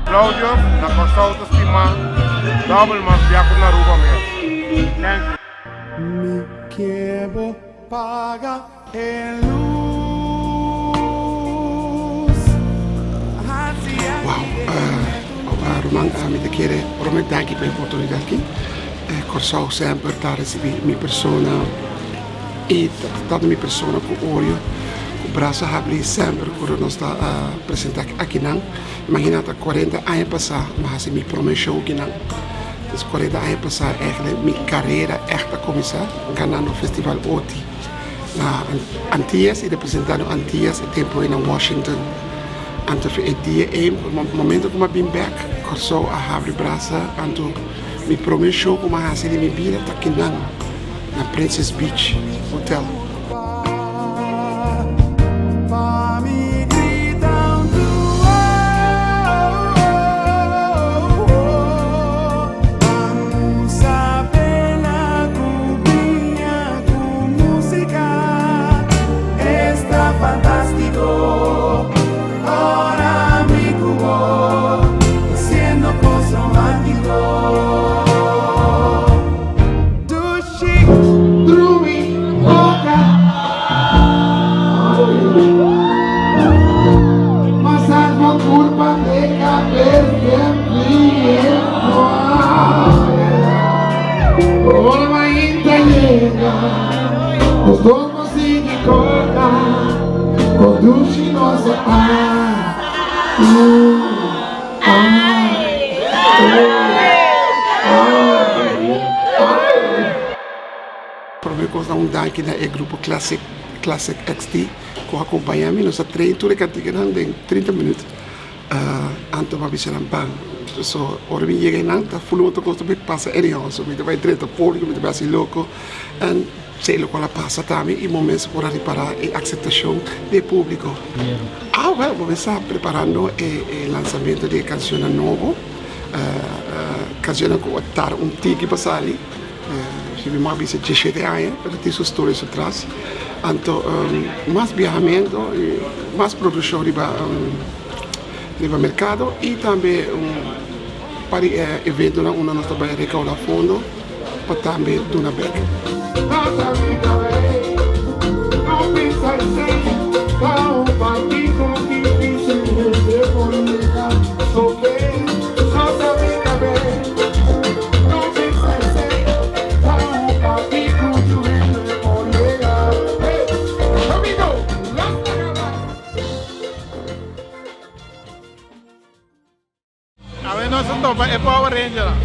Claudius na Kòrsou ta stima dòbel mas bia ku na Aruba mes. Thank you. Mi ke bo paga e lus. Hasi Wow, ruman mi ta kere prome danki pa e oportunidat aki. Kòrsou semper ta risibí mi persona. I ta mi persona ku odio, ku brasa habrí semper ku nos ta presentá akinan. Imagina ta kuarenta aña pasá mi a hasi mi promé show akinan. Entonces kuarenta aña pasá eigenlijk mi karera ègt a kuminsá ganando Festival Oti na Antillas i representando Antillas e tempu ei na Washington. Anto e dia ei, momento ku mi a bin bèk Kòrsou a habri brasa anto mi promé show ku mi a hasi den mi bida ta akinan. Na Princess Beach Hotel. Dushi drumi boka Masaj bo kurpa te kabes bien friendo Ora mainta yega Nos dos por sigui korta Kon dushi nos a Prome kos ta un danki na e grupo Classic Classic XT ku a kompaña mi. Nos a train tur e kantikanan den 30 minüt. Anto mi a bisa nan ban. So ora mi yega einan ta ful otro kos ta bai pasa anyhow. So mi ta bai drenta públiko, mi ta bai hasi loko. En esei lokual a pasa tambe i bo mes por a ripará e akseptashon di e públiko. Ah wèl, bo mes ta preparando e lansamento di e kanshonnan nobo, kanshonnan ku a tarda un tiki pa sali, si mi mor bisa diesshete aña, pero tin su storia su tras. Anto mas biahamento i mas produkshon riba riba merkado i tambe un par di eventonan unda nos ta bai rekaudá fondo pa tambe duna bek. Awe nos a topa e Power Rangernan.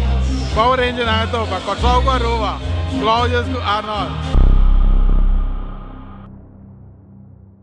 Power Rangernan a topa Kòrsou ku Aruba, Claudius ku Arnold.